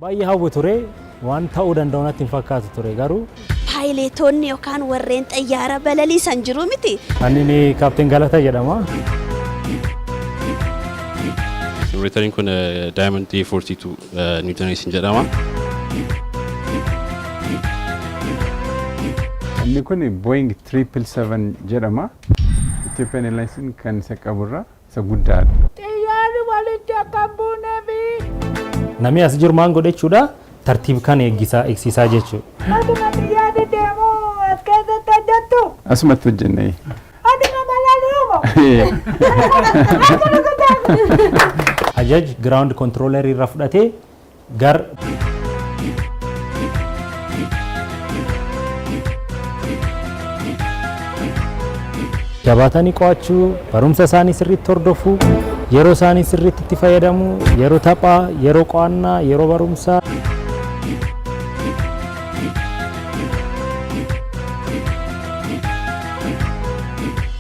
Baay'ee hawwu ture, waan ta'uu danda'u natti hin fakkaatu ture garuu. Paayileetonni yookaan warreen xayyaara balaliisan jiru miti. Ani Kaapteen Galata jedhama. Simulatoriin kun Diamond D42 New Generation jedhama. Inni kun Boeing 777 jedhama. Ethiopian Airlines kan isa qaburra isa guddaadha. Xiyyaarri walitti akka hin buuneefi. Namni as jiru maal godhe jechuudha, tartiib kan eegsisaa eegsisaa jechuudha. Asuma xiyyaarri deemu as keessatti hojjettu. Asumatti hojjenne. Aduma balali'umo. Ajaj ground controller irraa fudhatee gar jabaatanii qo'achuu, barumsa isaanii sirriitti hordofuu, yeroo isaanii sirriitti itti fayyadamuu, yeroo taphaa, yeroo qo'annaa, yeroo barumsaa.